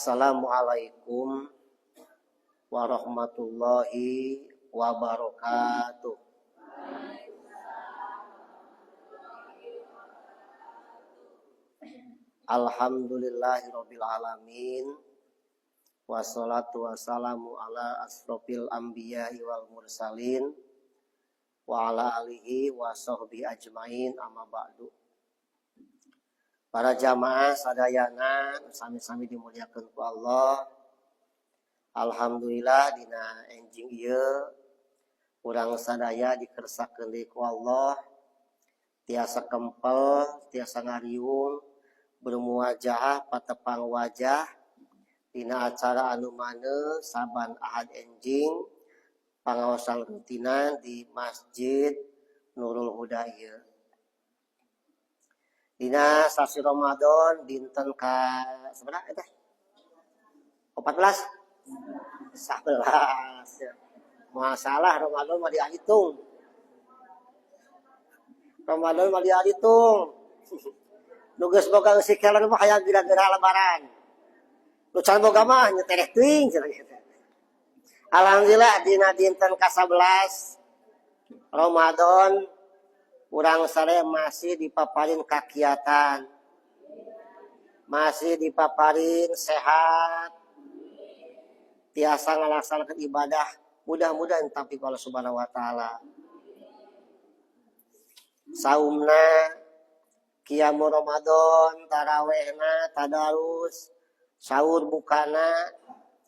Assalamualaikum warahmatullahi wabarakatuh. Alhamdulillahirabbil alamin. Wassalatu wassalamu ala asrofil anbiya'i wal mursalin wa ala alihi wa sahbihi ajmain, amma ba'du. Para jamaah sadayana sami-sami dimuliakan ku Allah. Alhamdulillah, dina enjing ieu urang sadaya dikersakeun deui ku Allah tiasa kempel, tiasa ngariung, bermuajahah, patepang wajah dina acara anu maneh saban Ahad enjing, pangaosan rutinan di Masjid Nurul Huda ieu. Dina sasi Ramadan dinten ka sabaraha eta? 14, 11 ya. Masalah Ramadan mah dihitung. Ramadan mah dihitung. Nu geus boga eusi keler mah hayang gira-gira Lebaran. Nu can boga mah nya tereh teuing cenah gitu. Alhamdulillah, dina dinten ka-11 Ramadan urang sadaya masih dipaparin kakiatan. Masih dipaparin sehat. Tiasa ngalaksanakan ibadah, mudah-mudahan tapi Allah Subhanahu wa Taala. Saumna, qiyamul Ramadan, tarawehna, tadarus, sahur bukana,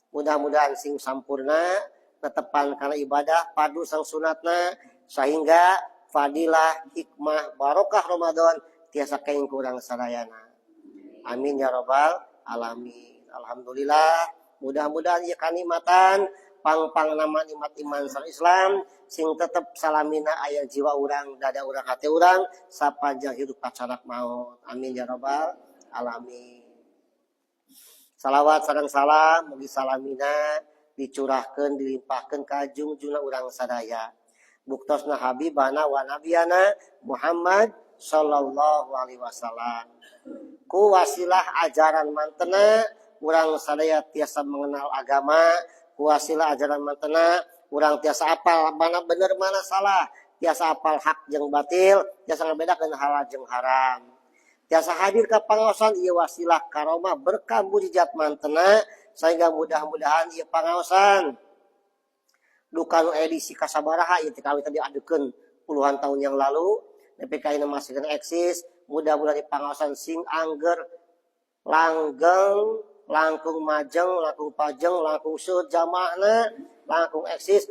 mudah-mudahan sing sampurna, tetepan kana ibadah padu sang sunatna, sehingga fadilah, hikmah, barokah Ramadan tiasa kenging ku urang sadayana. Amin ya robbal alamin. Alhamdulillah, mudah-mudahan ya kanikmatan pang-pang nama nikmat iman sareng Islam sing tetep salamina aya jiwa urang, dada urang, hati urang sapanjang hidup kacarak maut. Amin ya robbal alamin. Salawat sareng salam mugi salamina dicurahkeun, dilimpahkeun ka jungjungan urang sadaya, buktosna habibana wa nabiyana Muhammad sallallahu alaihi wasallam. Ku wasilah ajaran mantena urang sadaya tiasa mengenal agama, ku wasilah ajaran mantena urang tiasa apal mana bener, mana salah, tiasa apal hak jeung batil, tiasa ngabedakeun halal jeung haram, tiasa hadir ke pangaosan ieu wasilah karomah berkah mujizat mantena, sehingga mudah-mudahan ieu pangaosan duka nu edisi kasabaraha ieu teh tadi adukeun puluhan tahun yang lalu nepi ka masih kena eksis. Mudah-mudahan di pangaosan sing angger langgeng, langkung majeng, langkung pajeng, langkung seueur jamaahna, langkung eksis,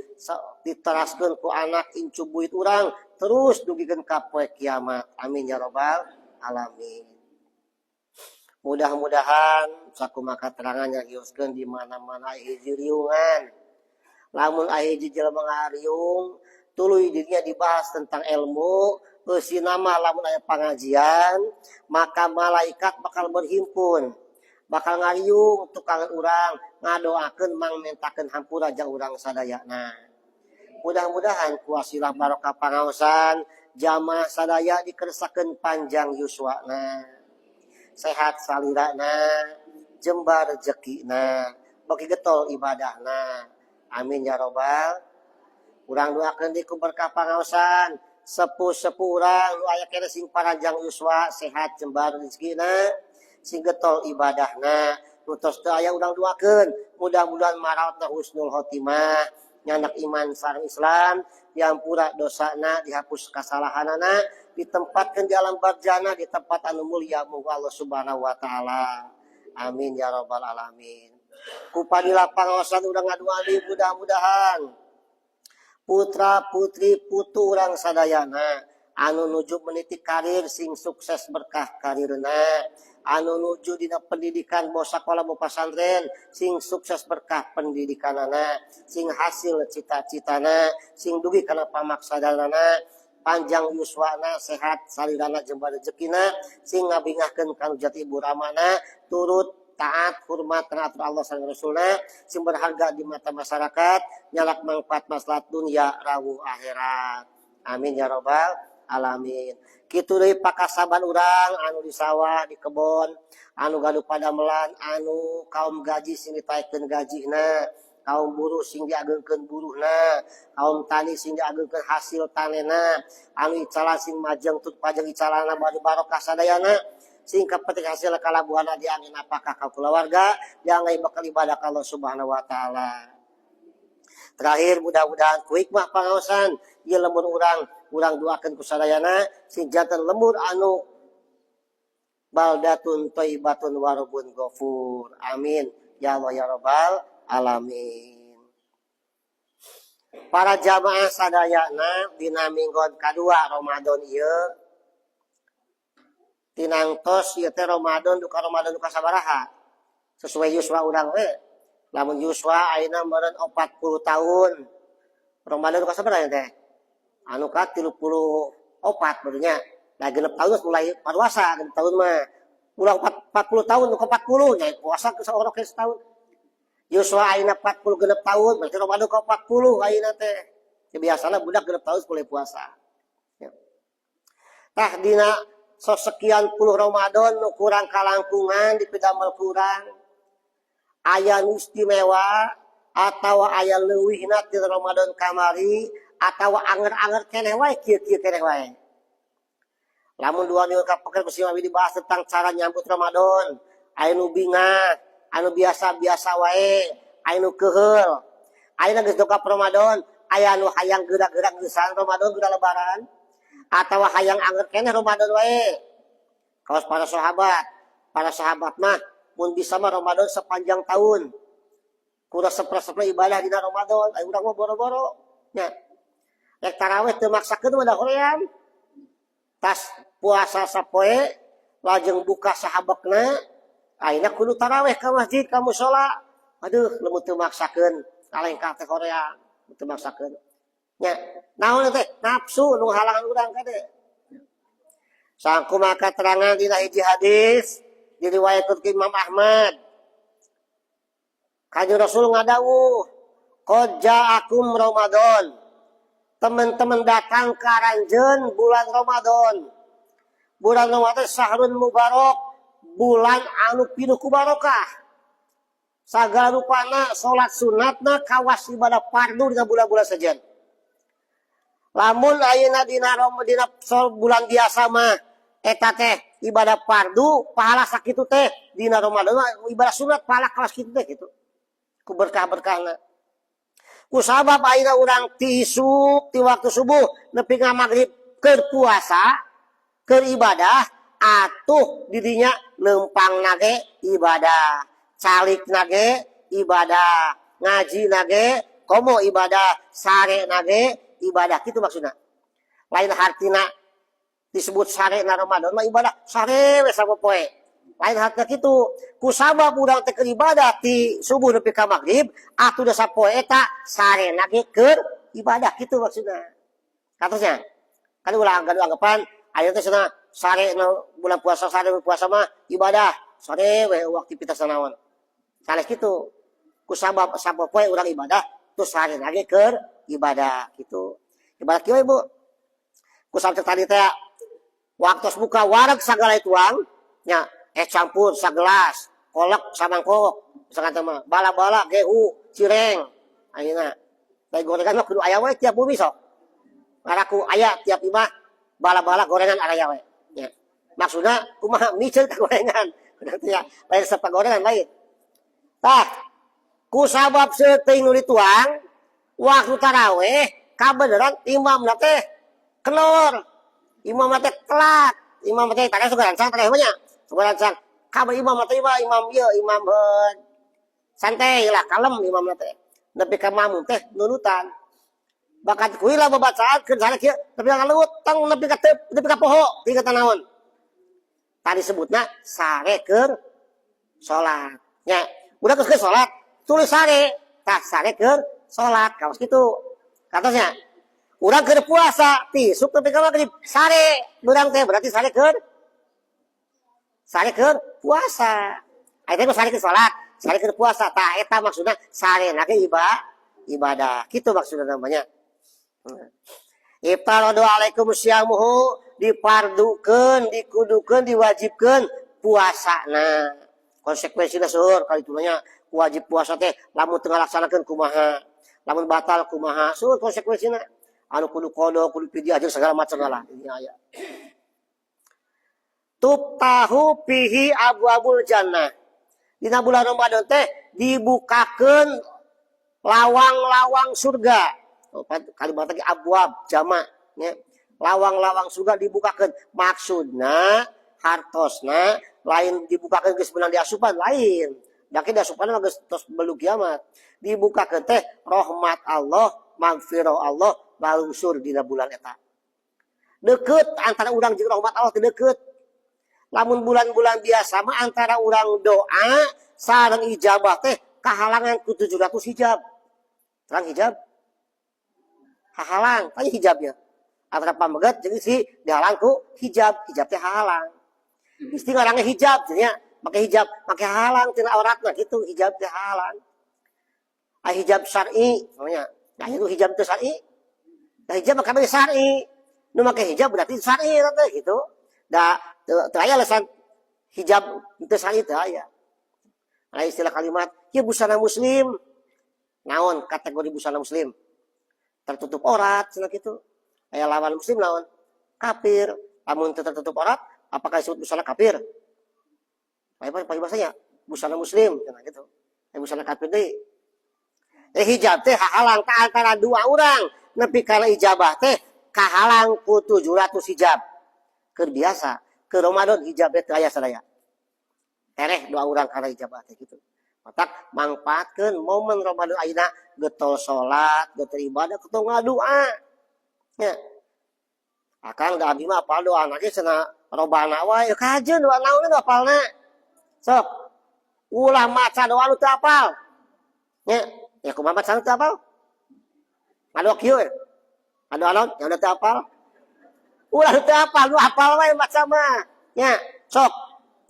diteraskeun ku anak incu buyut urang terus dugikeun ka poe kiamat. Amin ya robbal alamin. Mudah-mudahan sakumaha katerangan nyarioskeun, di mana-mana hiji riungan, lamun aya hiji jelema ngariung tuluy dirinya dibahas tentang ilmu. Eusi nama lamun aya pengajian maka malaikat bakal berhimpun, bakal ngariung tukangan urang, ngadoakeun, mangmentakeun hampura jang urang sadayana. Mudah-mudahan ku wasilah barokah pangaosan, jamaah sadaya dikersakeun panjang yuswana, sehat salirana, jembar rezekina, bagi getol ibadahna. Amin ya robbal. Urang doakeun di ku berkah pangaosan, sepuh-sepuh urang nu aya keneh sing paranjang yuswa, sehat, jembar rezekina, sing getol ibadahna. Nu tos teu aya urang doakeun mudah-mudahan maraotna husnul khotimah, nyandak iman sareng Islam, diampura dosana, dihapus kesalahanana, ditempatkan di alam barjana, di tempat anu mulia muga Allah Subhanahu wa Taala. Amin ya robbal alamin. Ku fadilah pangaosan urang ngadua mudah-mudahan putra putri putu urang sadayana anu nuju meniti karir sing sukses berkah karirna, anu nuju dina pendidikan boh sakola boh pasantren sing sukses berkah pendidikanana, sing hasil cita-citana, sing dugi kana pamaksadanana, panjang yuswana, sehat salirana, jembar rezekina, sing ngabingahkeun kanu jati ibu ramana, turut taat hormat kana aturan Allah sareng Rasulna, sing berharga di mata masyarakat, nyalak manfaat maslahat dunia rawuh akhirat. Amin ya robbal. Alamin. Kitu deui pakasaban urang anu di sawah, di kebon, anu gaduh padamelan, anu kaum gaji sing ditaekkeun gajina, kaum buruh sing diagengkeun buruhna, kaum tani sing diagengkeun hasil tanena, anu icalan sing majeng tut pajeng icalana bari barokah sadayana, sing kapetik hasil kalabuhana diangge napakah ka kulawarga, diangge bakal ibadah ka Allah Subhanahu wa taala. Terakhir, mudah-mudahan ku hikmah pangaosan ieu lembur urang, urang doakeun ku sadayana sing janten lembur anu baldatun thayyibatun warabun ghafur. Amin ya Allah ya Rabbal alamin. Para jamaah sadayana, dina minggon kadua Ramadan ieu, tinangtos ieu teh Ramadan duka Ramadan duka sabaraha sesuai yuswa urang we. Lamun yuswa ayeuna meureun 40 tahun, Ramadan duka sabaraha teh? Anu ka 34 barunya. Nah, 60 tahun mulai puasa, 60 tahun mah ulah 40 tahun duka 40 nya puasa ke seorang ke setahun. Yuswa ayeuna 46 tahun, berarti Ramadan ka 40 ayeuna teh. Ya, biasana budak 6 tahun mulai puasa ya. Tah, dina so sekian puluh Ramadan nu kurang kalangkungan di pidamel kurang, aya nu istimewa atau aya leuwihna ti Ramadan kamari atau anger-anger keneh wae, kieu-kieu keneh wae? Lamun 2 minggu kapengker ku si Mami dibahas tentang cara nyambut Ramadan, aya nu bingah, anu biasa-biasa wae, aya nu keheul. Ayeuna geus dongkap Ramadan, aya nu hayang geura-geura geusan Ramadan, geura lebaran atau hayang anger keneh Ramadan wae? Kawas para sahabat, para sahabat mah mun bisa mah Ramadan sepanjang tahun. Kurang sepra-sepra ibadah dina Ramadan, ayo urang mah boro-boro nya. Rek taraweh teu maksakeun mah da hoream. Tas puasa sapoe, lajeng buka sahabakna, ayeuna kudu taraweh ka masjid, ka mushola. Aduh, lamun teu maksakeun kalengkah teh hoream, teu maksakeun. Nya, naon teh? Nafsu nu halangan urang kade. Sangku maka terangan dina hiji hadis diriwayatkeun ku Imam Ahmad. Kanjeng Rasul ngadawuh, "Qad ja'akum Ramadan." Teman-teman datang ke aranjeun bulan Ramadan. Bulan Ramadan syahrun mubarak, bulan anu pinuh ku barokah. Sagala rupana salat sunatna kawas ibadah fardu dina bulan-bulan sejen. Lamun ayeuna dina bulan biasa mah eta teh ibadah fardu pahala sakitu teh, dina Ramadan mah ibadah sunat pahala kelas kitu teh gitu. Ku berkah-berkahna. Ku sabab ayeuna urang ti isuk, ti waktu subuh nepi ka magrib keur puasa, keur ibadah, atuh didinya lempang nage ibadah, calik nage ibadah, ngaji nage komo ibadah, sare nage ibadah, gitu maksudnya. Lain hartina disebut sare na Ramadan mah ibadah sare we sapopoe. Lain hartina kitu. Ku sabab urang teh keur ibadah ti subuh nepi ka magrib, atuh da sapoe eta sare nage keur ibadah, kitu maksudna. Katanya kan ulah gaduh anggapan aya teh cenah sare na bulan puasa, sare puasa mah ibadah sare we aktivitas naon. Sanes kitu. Ku sabab sapopoe urang ibadah terus sare nage keur ibadah gitu. Ibadah kieu, Ibu. Ku sabab tadi teh waktu buka wareg sagala tuang nya, es campur sagelas, kolak samangkok, misalkan teh mah bala-bala, gehu, cireng. Ayeuna teh gorengan mah kudu aya we tiap bumi, sok ngaraku aya tiap imah bala-bala, gorengan aya we nya. Maksudna kumaha miceun ka gorengan berarti ya, lain sepa gorengan lain. Tah, ku sabab seuting nu dituang, waktu taraweh kabeneran imam teh kendor, imam teh telat, imam teh tadi suka rancang teh banyak suka rancang kabar imam teh imam imam ieu imam santai lah, kalem imam teh, nepi ka makmum teh nurutan. Bakat kuy lah babacaan keur sana kieu nepi ka leuwut tang nepi ka nepi ka poho tingkat naon tadi sebutna sare keur salat nya. Udah geus salat tulis sare, tah sare keur salat kawas kitu katanya. Urang keur puasa ti isuk nepi ka magrib sare beurang teh berarti sare keur puasa. Aya teh sare keur salat, sare keur puasa. Tah, eta maksudna sare na ge ibadah kitu maksudna namanya. Iftaradu alaikum siyamuhu, dipardukeun, dikudukeun, diwajibkeun puasana. Konsekuensina seueur kali itu nya, wajib puasa teh lamun teu ngalaksanakeun kumaha, lamun batal kumaha, seueur konsekuensina. Anu kudu qada, kudu fidyah jeung segala macam lah ini aya. Tuftahu fihi abwabul jannah. Dina bulan Ramadan teh dibukakeun lawang-lawang surga. Oh, kalimat lagi abwab jama nya. Lawang-lawang surga dibukakeun. Maksudna hartosna lain dibukakeun geus meunang diasupan, lain. Da ke diasupan mah geus tos belum kiamat. Dibukakeun teh rahmat Allah, magfirah Allah lalungsur dina bulan eta. Deket antara urang jeung rahmat Allah teh deket. Lamun bulan-bulan biasa mah antara urang doa sareng ijabah teh kahalangan ku 700 hijab. Terang hijab? Hahalang, tanya hijabnya. Antara pameget jeung istri dihalang ku hijab, hijab teh hahalang. Istri ngarangnya hijab, nya make hijab, make halang tina auratna gitu, hijab teh halang. Ah, hijab syar'i namanya. Nah, itu hijab teh syar'i. Nah, hijab mah kabeh syar'i. Nu make hijab berarti syar'i teh gitu. Da teu aya alasan hijab teu syar'i, teu aya. Nah, istilah kalimat, ya busana muslim. Naon kategori busana muslim? Tertutup aurat cenah kitu. Aya lawan muslim naon? Kafir. Lamun teu tertutup aurat, apakah disebut busana kafir? Apa bahasanya? Busana muslim cenah gitu. Eh, busana kafir deui. Eh, hijab teh hahalang ka antara dua orang nepi kana ijabah teh kahalang ku 700 hijab. Keur biasa, ke Ramadan hijab teh aya sadaya. Tereh dua orang kana ijabah teh gitu. Matak mangpaatkeun momen Ramadan ayeuna, getol salat, getol ibadah, getol ngadua. Nya. Akang da abi mah apal doa ge cenah robana wae, kajeun doa naon nu apalna. Sok. Ulah maca doa nu teu apal. Nya, ya kumaha maca nu teu apal? Ngadoa kieu we. Ngadoa naon? Ya udah teu apal. Ulah nu teu apal, nu apal wae maca mah. Nya, sok.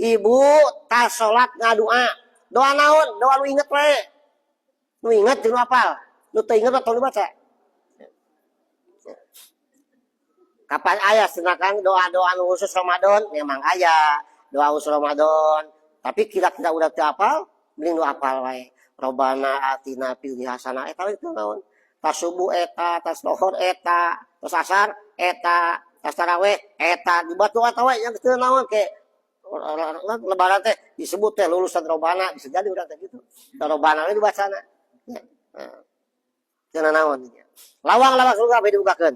Ibu tas salat ngadua. Doa naon? Doa nu inget we. Nu inget jeung nu apal. Nu teu inget mah tong dibaca. Kapan aya senakan doa-doa nu khusus Ramadan? Memang aya doa khusus Ramadan. Tapi kira-kira udah teu apal, mending nu apal wae. Robana atina fid dunya hasanah, eta we teu naon. Tas subuh eta, tas lohor eta, tas asar eta, tas taraweh eta, dibatu eta we yang teu naon ke lebaran teh disebut teh lulusan robana, bisa jadi urang teh gitu. Robana we dibacana. Ya. Nah. Teu naon. Lawang-lawang surga bae dibukakeun.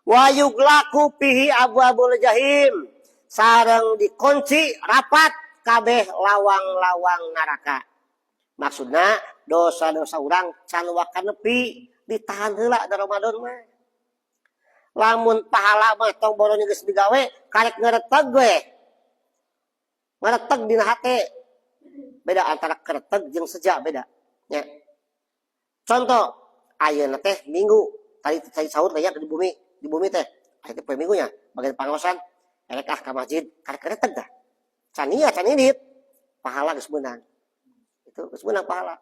Wa yughlaqu fihi abwabul jahim. Sareng dikunci rapat kabeh lawang-lawang neraka. Maksudna dosa-dosa urang can waka nepi, ditahan heula da Ramadan mah. Lamun pahala mah tong boro geus digawe, karek ngereteg we. Ngereteg dina hate. Beda antara kereteg jeung seja, beda. Nya. Contoh, ayeuna teh Minggu, tadi tadi sahur teh di bumi teh. Aya teh poe Minggunya, bagian pangaosan, erek ah ka masjid, karek kereteg dah. Can niat, can indit, pahala geus meunang. Itu geus meunang pahala.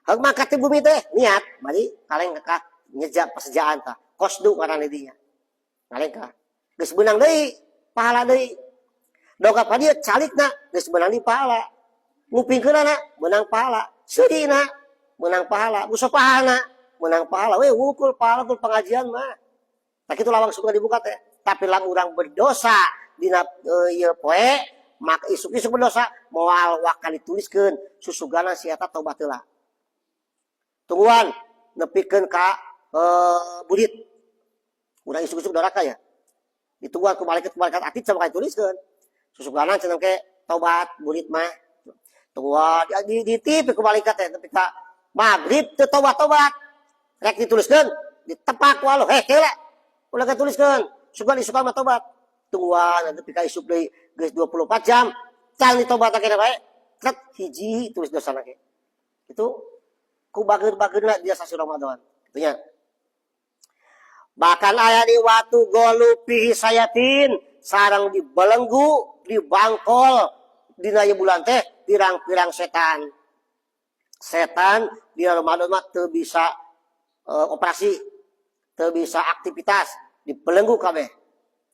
Heug mangkat ti bumi teh, niat, bari kaleng ka nyeja pasejaan tah. Qosdu ngaran di dinya. Ngalengkah. Geus meunang deui, pahala deui. Dongkap ka dieu calikna geus meunang di pahala. Ngupingkeunana meunang pahala. Seurina meunang pahala. Musafahana meunang pahala. We wukul pahala kul pengajian mah. Tak itu lawang surga dibuka teh. Tapi lamun urang berdosa dina ieu poe, maka isuk-isuk berdosa moal waka dituliskeun, susugana si eta tobat heula. Tungguan nepikeun ka burit. Urang isuk-isuk doraka ya. Ditungguan ku malaikat, malaikat atid sama kayak tuliskeun. Susugana cenah ke tobat burit mah. Tungguan di ditip ku malaikat teh nepi ka maghrib teu tobat-tobat. Rek dituliskeun, ditepak ku Allah, heh heula. Ulah tuliskeun. Sugan isuk mah tobat. Tungguan nepi ka isuk deui geus 24 jam. Can ditobat akhirnya bae. Ket hiji tulis dosa ke. Itu ku bager-bagerna dia sasi Ramadan. Itunya. Bahkan aya di wa tughollu fihi syayatin, sareng dibelenggu, dibangkol dina ieu bulan teh pirang-pirang setan. Setan di Ramadan mah teu bisa operasi, Teu bisa aktivitas, dibelenggu kabeh,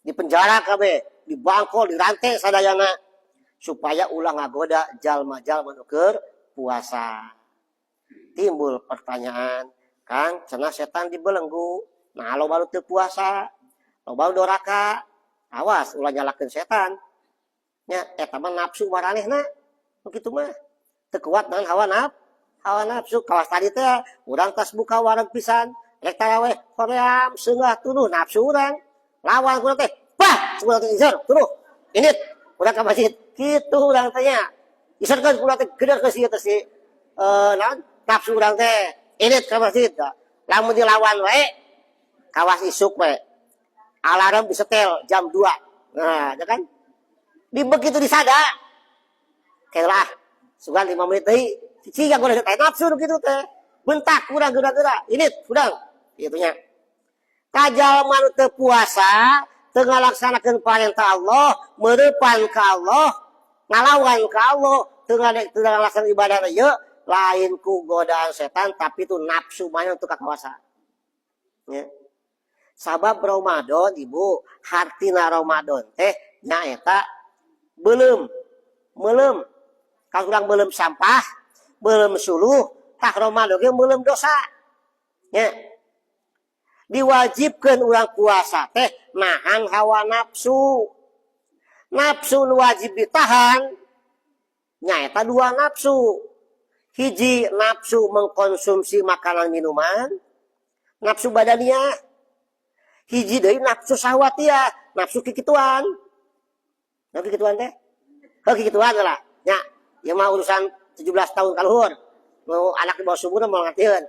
di penjara kabeh, dibangkol, dirantai sadayana supaya ulah ngagoda jalma-jalma nu keur puasa. Timbul pertanyaan, "Kang, cenah setan dibelenggu. Nah, loba nu teu puasa, loba nu doraka." Awas, ulah nyalahkeun setan. Nya, eta mah nafsu maranehna. Nu kitu mah teu kuat dengan hawa nafsu. Kawas tadi teh urang tas buka wareg pisan, rek taraweh, hoream seungah tunduh nafsu urang. Lawan kurang teh, bah, urang teh iser, tunduh. Ini urang ka masjid. Kitu urang teh nya. Iserkeun urang teh geder ke si eta si naon? Nafsu urang teh. Ini ka masjid. Lamun dilawan wae, kawas isuk we. Alarm disetel jam 2. Nah, ya kan? Di begitu disada, kayak lah, sugan 5 menit deui, siga goreng teh nafsu gitu teh. Bentak kurang geura-geura. Ini kurang itunya. Ka jalma nu teu puasa, teu ngalaksanakeun perintah Allah, meureupan ka Allah, ngalawan ka Allah, teu ngalaksanakeun ibadah ieu, lain ku godaan setan, tapi itu nafsu mana untuk kakawasa. Ya. Sabab Ramadan, Ibu, hartina Ramadan teh nyaeta belum melem. Kalau urang belum sampah, belum suluh, tah Ramadan ge belum dosa. Ya. Diwajibkan urang puasa teh nahan hawa nafsu. Nafsu nu wajib ditahan nyaeta dua nafsu. Hiji, nafsu mengkonsumsi makanan minuman, nafsu badaniah. Hiji deui nafsu sahwatiyah, nafsu kikituan. Nah, kikituan teh? Heuh, kikituan lah. Nya, ieu mah urusan 17 tahun kaluhur. Mau anak di bawah sumur mau ngatieun.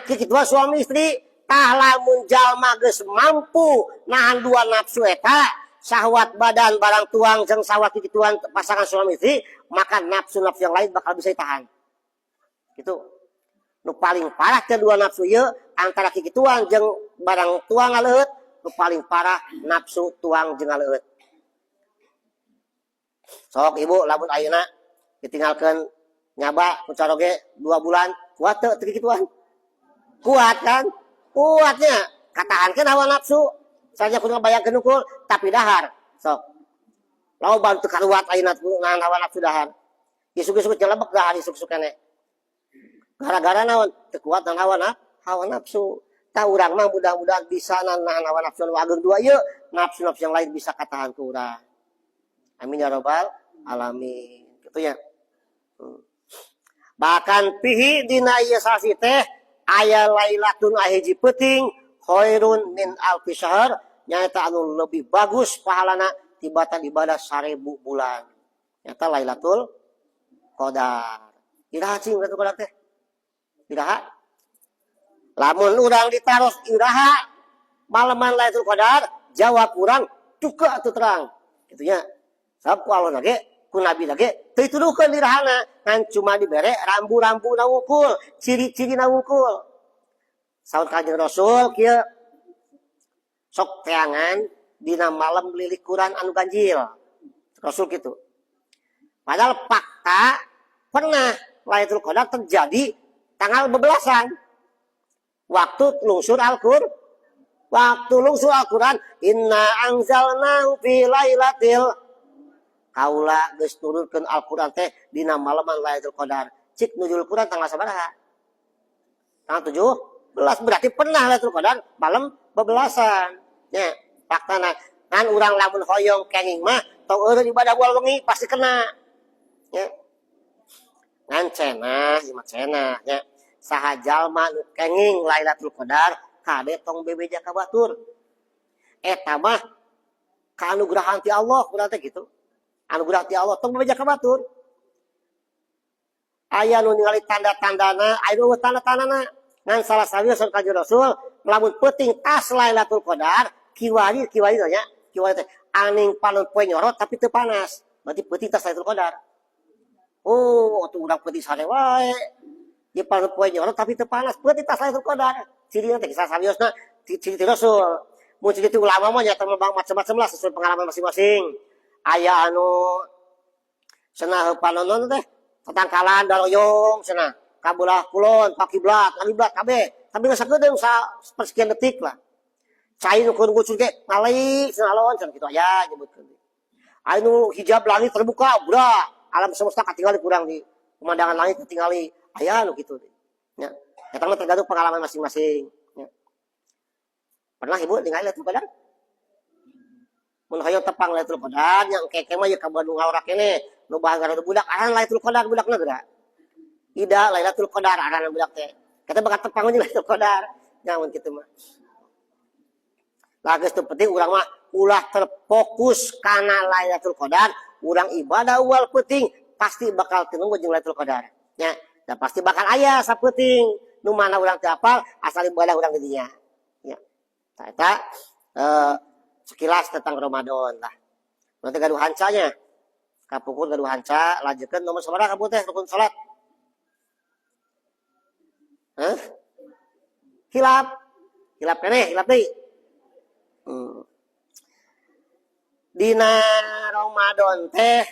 Kikituan suami istri, tah lamun jalma geus mampu nahan dua nafsu eta, syahwat badan barang tuang jeung syahwat kikituan pasangan suami istri, maka nafsu-nafsu yang lain bakal bisa ditahan. Gitu. Nu paling parah kedua nafsu ieu antara kikituan jeung barang tuang ngaleueut, nu paling parah nafsu tuang jeung ngaleueut. Sok Ibu, lamun ayeuna ditinggalkeun nyaba ku caroge 2 bulan, kuat teu teu kikituan? Kuat kan? Kuatnya. Katahankeun hawa nafsu. Saja kudu ngabayangkeun ukul, tapi dahar. Sok. Loba teu karuat ayeuna ngan hawa nafsu dahar. Isuk-isuk jelebek dahar isuk-isuk keneh. Gara-gara naon? Teu kuat nahan hawa nafsu. Tah, urang mah mudah-mudahan bisa nahan hawa nafsu nu ageng dua ieu, nafsu-nafsu yang lain bisa katahan ku urang. Amin ya robbal alamin. Gitu ya. Bahkan fihi dina ieu sasi teh aya lailatun ahiji peuting khairun min alfi syahr, nyaeta anu lebih bagus pahalana tibatan ibadah 1000 bulan. Nyaeta Lailatul Qadar. Iraha cing Lailatul Qadar teh? Iraha? Lamun urang ditaros iraha malaman Lailatul Qadar, jawab urang duka atuh terang. Gitu nya. Sabab ku Allah ge, ku Nabi ge teu dituduhkeun irahana, ngan cuma dibere rambu-rambu na wungkul, ciri-ciri na wungkul. Saur Kanjeng Rasul kieu, sok teangan dina malam lilikuran anu ganjil. Rasul gitu. Padahal fakta pernah Lailatul Qadar terjadi tanggal bebelasan. Waktu lungsur Al-Qur'an. Waktu lungsur Al-Qur'an, inna anzalnahu fi lailatil, kaula geus nurunkeun Al-Qur'an teh dina malaman Lailatul Qadar. Cik nuzul Qur'an tanggal sabaraha? Tanggal 17. Berarti pernah Lailatul Qadar malam bebelasan. Nya, faktana kan urang lamun hoyong kenging mah tong eureun ibadah bual wengi, pasti kena. Nya. Ngan cenah, ieu mah cenah nya. Saha jalma nu kenging Lailatul Qadar, kade tong bebeja ka batur. Eta mah kaanugerahan ti Allah, urang teh gitu. Anugerah ti Allah, tong bebeja ka batur. Aya nu ningali tanda-tandana, aya nu tanda-tandana. Ngan salah sawios Kanjeng Rasul, lamun peuting tas Lailatul Qadar, kiwari kiwari nya, kiwari teh aning panon poe nyorot tapi teu panas. Berarti peuting tas Lailatul Qadar. Oh, atuh urang peuting sare wae. Ieu panon poe nyorot tapi teu panas, peuting tas Lailatul Qadar. Cirina teh salah sawiosna ciri ti Rasul. Mun ciri ti ulama mah nyata mah macam-macam lah sesuai pengalaman masing-masing. Aya anu cenah panonon teh tatangkalan daroyong cenah kabelah kulon ka kiblat, kiblat kabeh. Tapi nggak sakedeung sa sepersekian detik lah. Cai nu keur ngucur ge ngaleik cenah, alon cenah kitu aya nyebutkeun. Aya nu hijab langit terbuka, budak alam semesta katingali, kurang di pemandangan langit katingali, aya nu kitu nya. Eta mah tergantung pengalaman masing-masing nya. Pernah Ibu ningali Lailatul Qadar? Mun hoyong tepang Lailatul Qadar nya, engke mah ya ka Bandung ngalorak keneh nu bahagia budak aran Lailatul Qadar, budakna geura Ida Lailatul Qadar aran budak teh. Kata bakal tepang jeung Lailatul Qadar nya mun kitu mah. Lah, geus teu penting, urang mah ulah terfokus kana Lailatul Qadar, urang ibadah unggal peuting pasti bakal tinunggu jeung Lailatul Qadar. Nya, dan pasti bakal aya sapeuting nu mana urang teu apal, asal ibadah urang di dinya. Nya. Tah, eta sekilas tentang Ramadan lah. Nanti gaduh hancanya. Kapungkur gaduh hanca, lanjutkeun nomor sabaraha kamu teh rukun salat? Hah? Hilap. Hilap keneh, hilap deui. Dina Ramadan teh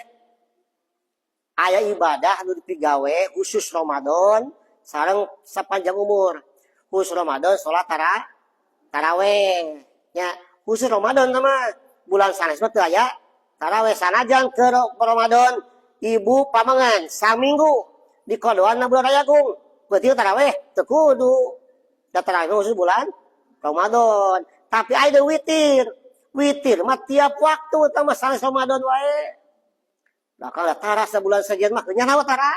aya ibadah nu dipigawe khusus Ramadan sareng sepanjang umur. Khusus Ramadan salat taraweh. Ya, khusus Ramadan sama bulan sanes mah teu aya taraweh, sanajan ke Ramadan ibu pamengan saminggu di kodoan bulan Rayagung. Berarti taraweh teu kudu. Da taraweh khusus bulan Ramadan. Tapi ada witir. Witir mah tiap waktu tambah sanes Ramadan wae. Nah, kalau tara sebulan sekian mah nya tara.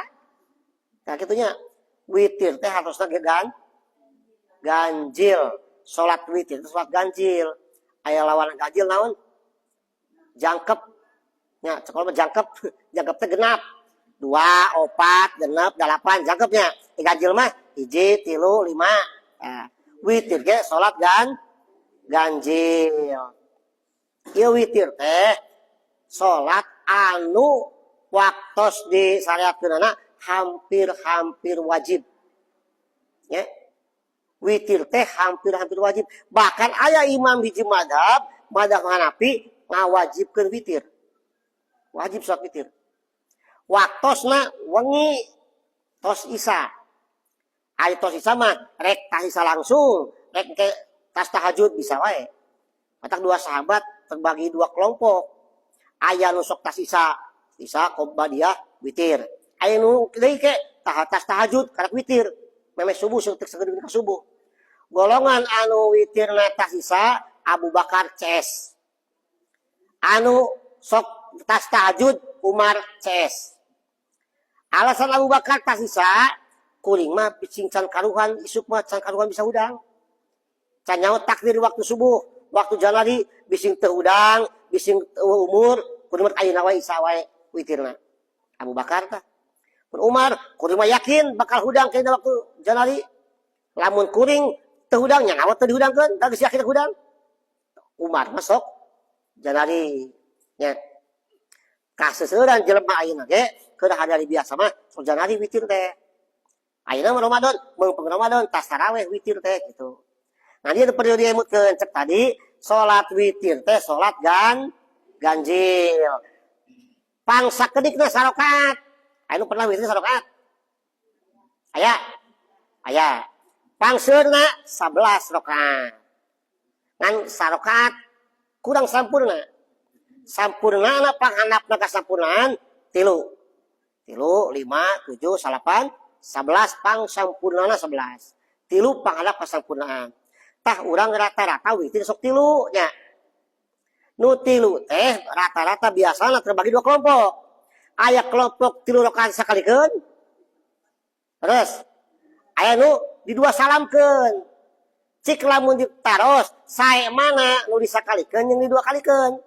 Nah, kitunya witir teh harusnya ganjil. Salat witir itu salat ganjil. Aya lawan ganjil naon? Jangkep. Nya, sekolah mah jangkep, jangkep teh genap. Dua, opat, genep, delapan, jangkepnya. Ganjil mah hiji, tilu, lima. Nah, witir ge salat ganjil. Ieu witir teh salat anu waktos di syariatkeunana hampir-hampir wajib. Ya. Witir teh hampir-hampir wajib. Bahkan aya imam hiji madhab, madhab Hanafi, ngawajibkeun witir. Wajib salat witir. Waktosna wengi tos Isa. Ari tos Isa mah rek tas Isa langsung, rek ke tas tahajud bisa wae. Matak dua sahabat terbagi dua kelompok. Aya nu sok tas Isa, Isa qobliyah witir. Aya nu deui ke tas tahajud karak witir. Memeh subuh saeutik sagedeung ka subuh. Golongan anu witirna tas Isa Abu Bakar CS. Anu sok tas tahajud Umar CS. Alasan Abu Bakar tas Isa, kuring mah bisi can karuhan isuk mah can karuhan bisa hudang. Can nyaho takdir waktu subuh, waktu janari bising teu hudang, bising teu umur, kuring mah ayeuna wae Isa wae witirna. Abu Bakar tah. Mun Umar, kuring mah yakin bakal hudang kayaknya waktu janari. Lamun kuring teu hudang nya ngawat teu dihudangkeun, da geus yakin hudang. Umar masuk janari nya. Kaseseuran jelema ayeuna ge keur hari biasa mah sok janari witir teh. Ayeuna mah Ramadan, meungpeung Ramadan tas taraweh witir teh gitu. Nah, dia perlu diemutkeun cek tadi, salat witir teh salat ganjil. Pangsa kedikna sarokat. Aya nu pernah witir sarokat? Aya. Aya. Pangseurna 11 rakaat. Ngan sarokat kurang sampurna. Sampurna panghandapna kasampurnaan tilu. Tilu, lima, tujuh, salapan, 11, pang sampurnana 11. Tilu panghandap kasampurnaan. Tah, urang rata-rata witir sok tilu nya. Nu tilu teh rata-rata biasana terbagi dua kelompok. Aya kelompok tilu rakaat sakalikeun. Terus aya nu di dua salamkeun. Cik lamun ditaros, sae mana nu disakalikeun jeung di dua kalikeun?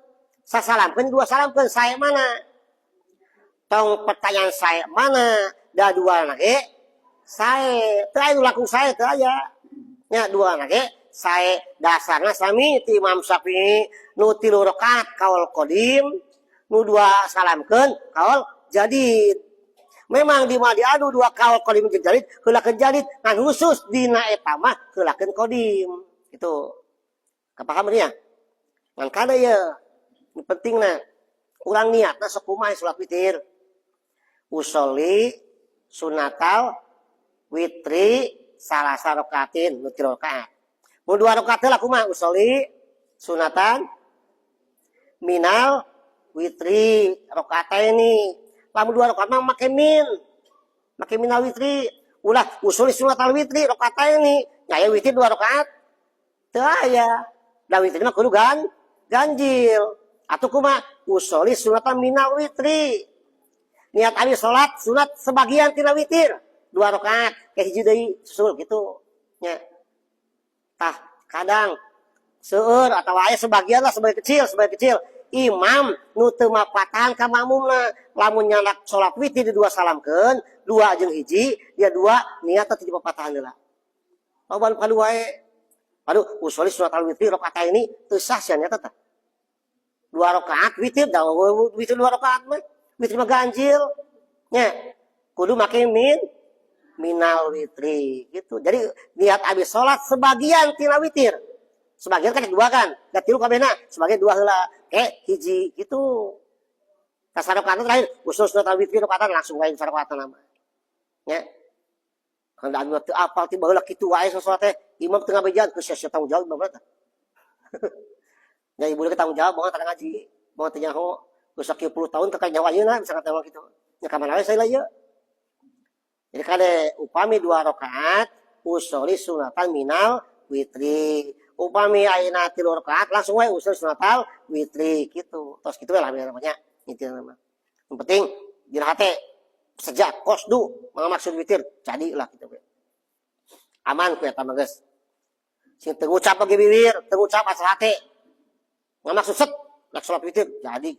Sasalamkeun, dua salamkeun, sae mana? Tong pertanyaan sae mana, da dua ge sae. Teu aya nu langkung sae, teu aya. Nya, dua ge sae, dasarna sami ti Imam Syafi'i, nu tilu rakaat kaul qadim, nu dua salamkeun kaul jadid. Memang di mah diadu dua kaul qadim jeung jadid, heulakeun jadid, ngan khusus dina eta mah heulakeun qadim. Itu. Kapaham ya? Ngan kada ye. Nu pentingna urang niatna sok kumaha salat witir. Usolli sunatal witri Salasa rokaatin, nu 3 rakaat. Mun 2 rakaat heula kumaha? Usolli sunatan minal witri ini. Lamun 2 rakaat mah make min. Make minal witri. Ulah usolli sunatal witri ini. Nya witir 2 rakaat. Teu aya. Da witri mah kudu ganjil. Atuh kumaha? Usolli sunatan minal witri. Niat abi salat sunat sebagian tina witir 2 rakaat kayak hiji deui susul gitu nya. Tah kadang seueur atau aya sebagian lah, sebagian kecil, sebagian kecil imam nu teu mapatahan ka makmumna, lamun nyandak salat witir di dua salamkeun, dua jeung hiji dia dua, niat teh papatahan heula. Loba nu padu wae. Aduh, usolli sunat al witri rakaat ini teu sah sia nyata tah. 2 rakaat witir da, witir 2 rakaat mah witir mah ganjil nya, kudu make minal witri gitu. Jadi niat abis sholat sebagian tina witir, sebagian kan dua kan, da tilu kabehna, sebagian dua heula kayak hiji gitu. Kasarakaatan terakhir usul sunat witri rakaatan langsung wae sarakaatan nama nya. Kan da abi teu apal ti baheula kitu wae salat teh, imam teu ngabejaan, geus sia tanggung jawab imam teh nya. Ibu lagi tanggung jawab banget ngaji banget, teu nyaho geus 10 tahun teu nyawa ayeuna bisa kata gitu nya, ka mana we saya ieu. Jadi kade, upami 2 rakaat usolli sunatan minal witri, upami ayeuna 3 rakaat langsung wae usolli sunatal witri gitu. Terus gitu lah namanya intinya nama. Yang penting dina hate sejak qosdu maksud witir jadilah gitu we. Aman ku eta mah geus. Sing teu ngucap bagi bibir, teu ngucap asal hate. Ngamaksud set rek salat witir jadi.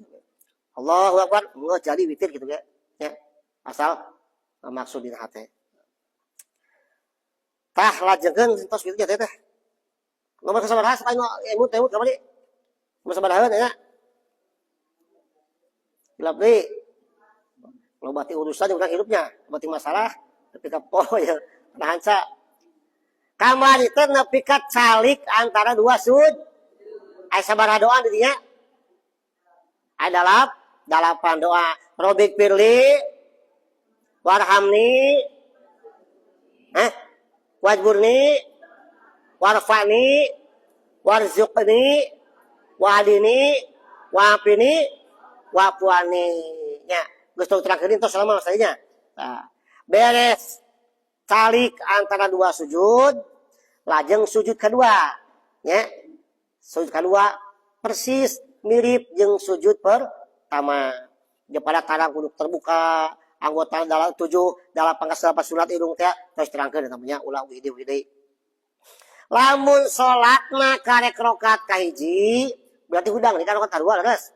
Allahu akbar, enggak jadi witir gitu ya. Ya. Asal maksud dina hate. Tah, lajengkeun tos witir teh teh. Nomor kasabaraha sakali emut emut kamari? Nomor sabaraha ya? Hilap deui. Loba ti urusan urang hidupnya, loba ti masalah, nepi ka poho ya, hanca. Kamari teh nepi ka calik antara dua sujud. Aya sabaraha doa di dinya? Aya 8 doa. Robbighfirli warhamni, eh, wajburni, warfa'ni, warzuqni, wahdini, wa'afini, wa'fu anni. Nya, geus teu terakhir tos selama masalahnya. Nah, beres calik antara dua sujud, lajeng sujud kedua. Nya, sujud kedua persis mirip jeung sujud pertama. Dia pada kadang kudu terbuka, anggota dalam tujuh, dalam pangkas delapan sunat hidung teh, terus terangkeun namanya ulah widi widi. Lamun salatna karek rakaat kahiji, berarti hudang ini kan rakaat kedua leres.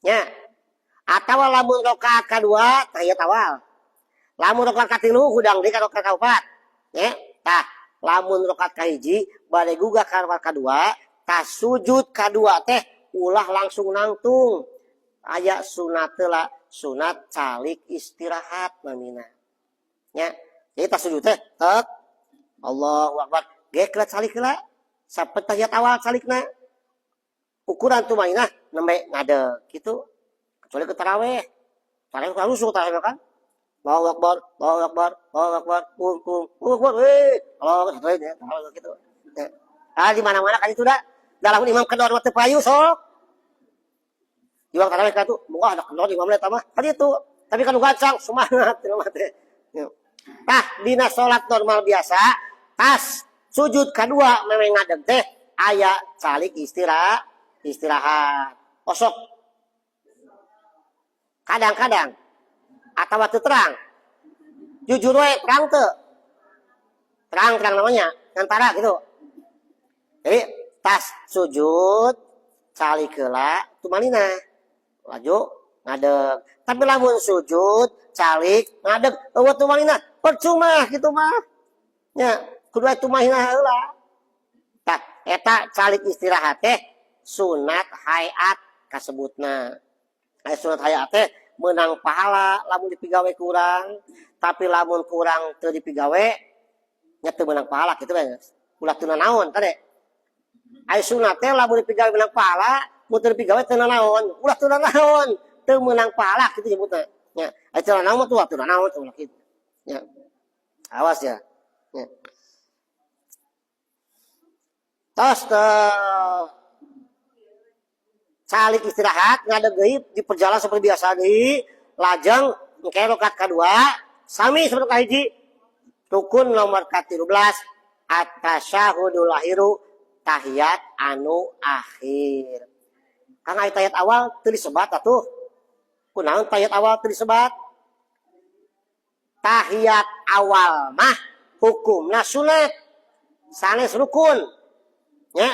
Nya. Atawa lamun rakaat kedua tahiyat awal. Lamun rakaat katilu hudang deui ka rakaat kaopat. Nya. Tah, lamun rakaat kahiji bade gugah ka rakaat kadua, tah sujud kadua teh ulah langsung nangtung. Aya sunat heula, sunat calik istirahat namina. Nya. Jadi tah sujud teh tek Allahu akbar. Gek lah calik heula. Sampai tahiyat awal calikna. Ukuran tumaninah nembe ngadeg gitu. Kecuali ke taraweh. Taraweh kan rusuh taraweh kan. Allahu akbar, Allahu akbar, Allahu akbar, kum kum, Allahu akbar, hei, Allah satu ya, taraweh gitu. Ya. Ah, di mana-mana kan itu dah. Dalam imam kendor mah teu payu sok. Di waktu taraweh kan tuh, wah ada kendor imam eta mah. Kan itu. Tapi kan gancang semangat imam teh. Ya. Tah, dina salat normal biasa, tas sujud kedua memang ngadeg teh aya calik istirahat. Osok kadang-kadang atau waktu terang, jujur we, terang teu? Terang, terang namanya antara gitu. Jadi tas sujud calik heula tumaninah laju ngadeg. Tapi lamun sujud calik ngadeg euweuh tumaninah, percuma gitu mah nya, kudu aya tumaninah heula. Tah, eta calik istirahat teh sunat hayat kasebutna. Aya sunat hayat teh menang pahala lamun dipigawe kurang, tapi lamun kurang teu dipigawe nya teu menang pahala gitu kan. Ulah teu naon kade. Aya sunat teh lamun dipigawe menang pahala, mun teu dipigawe teu naon. Ulah teu naon, teu menang pahala kitu nyebutna. Nya, aya teu naon mah tuh teu naon teu ulah kitu. Nya. Awas ya. Nya. Tos calik istirahat, ngadeg deui di perjalanan seperti biasa deui, lajeng engke rakaat kedua sami seperti kahiji. Rukun nomor ka-13, at-tasyahudul akhiru, tahiyat anu akhir. Kang, aya tahiyat awal teu disebat atuh. Kunaon tahiyat awal teu disebat? Tahiyat awal mah hukumna sunat, sanes rukun nya.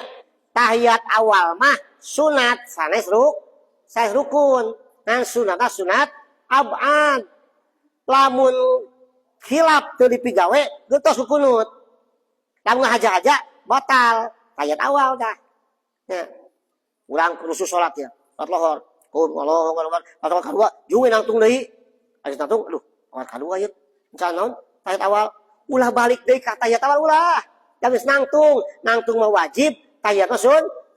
Tahiyat awal mah sunat, sanes rukun. Ngan sunatna sunat ab'ad. Lamun hilap teu dipigawe, gentos kukunut. Lamun ngahaja-haja, batal tahiyat awal dah ya. Urang rusuh salat ya, salat lohor. Kum Allahu akbar. Rakaat kadua jungin nangtung deui. Aya nangtung, aduh, rakaat kadua ieu. Encan naon? Tahiyat awal. Ulah balik deui ka tahiyat awal, ulah. Da geus nangtung, nangtung mah wajib, tahiyat mah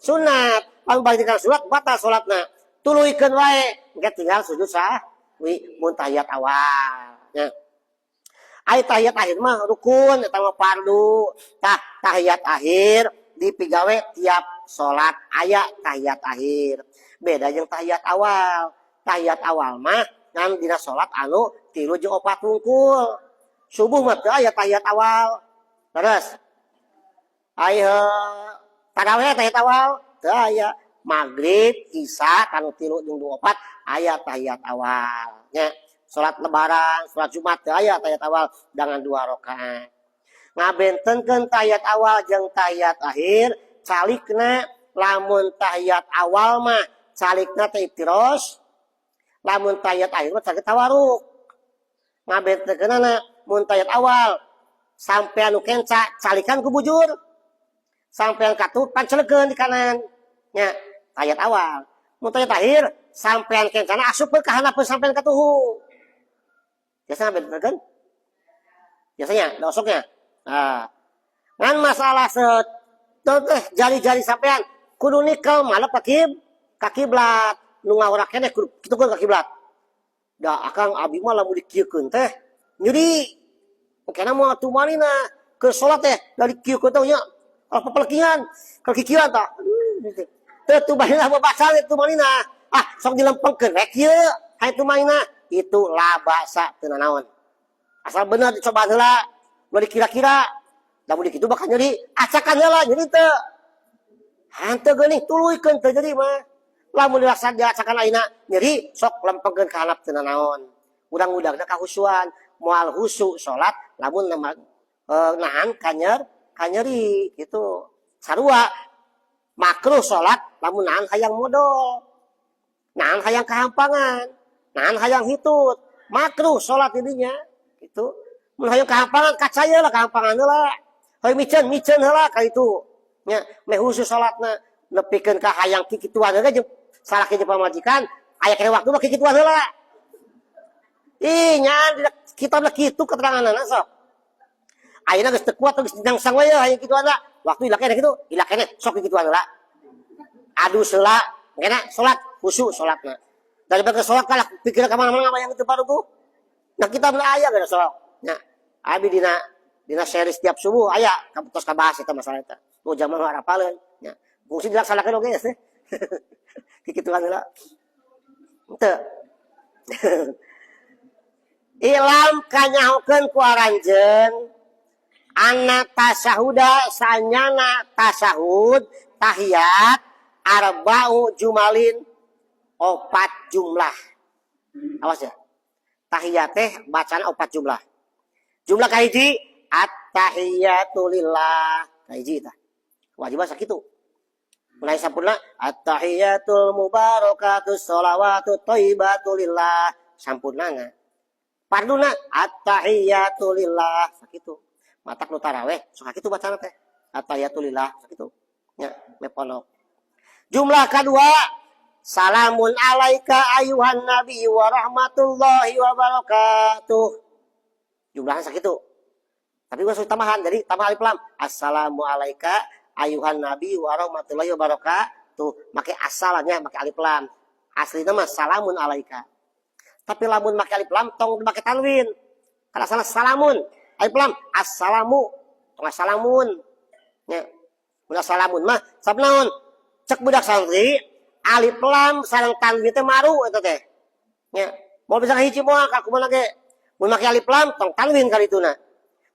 sunat. Lamun balik ka sunat, batal salatna. Tuluykeun wae, engke tinggal sujud sahwi mun tahiyat awal. Ya. Ai tahiyat akhir mah rukun, eta mah fardu. Tah, tahiyat akhir dipigawe tiap salat aya tahiyat akhir. Beda jeung tahiyat awal. Tahiyat awal mah ngan dina salat anu tilu jeung opat wungkul. Subuh mah teu aya tahiyat awal. Terus ai tarawih tahiyat awal teu aya. Maghrib, Isya kanu tilu jeung dua opat aya tahiyat awal nya. Salat Lebaran, salat Jumat teu aya tahiyat awal dengan dua rakaat. Ngabentenkeun tahiyat awal jeung tahiyat akhir calikna, lamun tahiyat awal mah calikna teh iftiros, lamun tahiyat akhir mah calik tawaruk. Ngabentenkeunana, mun tahiyat awal sampai anu kenca calikan ku bujur, sampai katuhu pancelekeun di kanan nya, tahiyat awal. Mun tahiyat akhir, sampean kencana asup ka handapeun sampean katuhu. Biasa ngabentenkeun biasanya dosoknya. Nah, ngan masalah set teh jari-jari sampean kudu nikel madep ka kiblat. Nu ngawrak keneh kudu kitu ka kiblat. Da akang, abi mah lamun dikieukeun teh nyeri. Kena moal tumanina ke salat teh dari kieukeun teh nya kalau pepelekingan, kalau kikieuan tah. Teu tumanina baca tumanina. Ah, sok dilempengkeun rek kieu hayang tumanina itu la ba'sa, teu nanaon. Asal bener dicobaan heula, ulah dikira-kira. Lamun dikitu bakal nyeri, acakan heula nyeri teu. Hanteu geuning, tuluykeun teu nyeri mah. Lamun dilaksan diacakan ayeuna nyeri, sok lempengkeun ka handap, teu nanaon. Urang-udangna kahusuan, moal husu salat lamun nahan kanyeri gitu. Sarua makruh salat lamun nahan hayang modol. Nahan hayang kahampangan, nahan hayang hitut. Makruh salat ininya gitu. Mun hayang kahampangan, kacaya lah kahampangan heula. Hayang miceun, miceun heula ka itu. Nya, meh khusus salatna nepikeun ka hayang kikituan heula jeung salaki jeung pamajikan, aya keneh waktu mah kikituan heula. Ih, nya kitab lah kitu keteranganna sok. Ayeuna geus teu kuat, geus nyangsang we hayang kituan lah. Waktu ila keneh kitu, ila keneh sok kikituan heula. Adu heula, kena salat khusyuk salatna. Daripada salat kalah pikir ka mana-mana yang itu baru tuh. Nah, kita belah aya geus sok. Nya, abi dina dina series tiap subuh aya tos kabahas eta masalah eta. Nu zaman mah arapaleun nya. Fungsi dilaksanakeun oge ya. Kikituan heula. Henteu. I'lam kanyahokeun ku aranjeun anna tasyahuda, sanyana tasyahud, tahiyat, arba'u jumalin, opat jumlah. Awas ya. Tahiyat teh bacaan opat jumlah. Jumlah kahiji, at-tahiyatu lillah. Kahiji tah. Wajib sakitu. Mulai sampurna, at-tahiyatul mubarakatus sholawatu thayyibatu lillah. Sampurnana. Farduna at-tahiyatu lillah sakitu. Matak nu taraweh sok kitu bacana teh. At-tahiyatu lillah sakitu. Nya, meponok. Jumlah kedua, salamun alaika ayuhan nabi wa rahmatullahi wa barakatuh. Jumlahnya sakitu. Tapi gua suka tambahan, jadi tambah alif lam. Assalamu alaika ayuhan nabi wa rahmatullahi wa barakatuh. Make asalannya make alif lam. Aslinya mah salamun alaika. Tapi lamun make alif lam tong make tanwin. Karena salah salamun. Alif lam assalamu, tong assalamun. Ya. Mun salamun mah sabab naon? Cek budak santri alif lam sareng tanwin teh maru eta teh. Nya, moal bisa hiji moal ka kumaha ge. Mun make alif lam tong tanwin kalituna.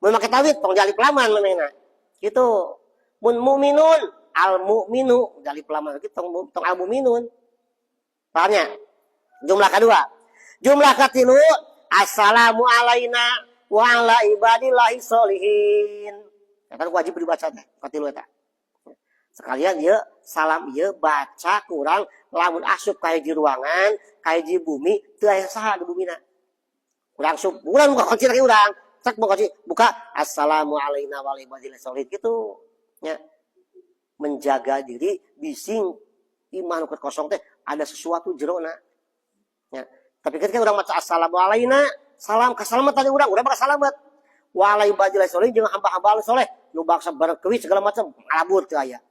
Mun make tanwin tong di alif laman manehna. Gitu. Mun mu'minun al mu'minu di alif laman kitu tong tong al mu'minun. Paham nya? Jumlah kedua. Jumlah katilu assalamu alaina wa ala ibadillahi sholihin. Ya kan wajib dibaca teh katilu eta. Sekalian ieu salam ieu baca kurang lamun asup ka hiji ruangan, ka hiji bumi teu aya saha di bumina. Urang asup, urang buka kunci lagi urang. Cek buka kunci, buka assalamu alaina wa ala ibadillahi sholihin gitu. Ya. Menjaga diri bising iman nu kosong teh ada sesuatu jerona. Ya. Tapi ketika urang maca assalamu alaina, salam keselamatan urang, urang bakal selamat. Wa ala ibadillahi sholihin jeung hamba-hamba soleh, nu bangsa berkewit segala macam ngalabur teu aya.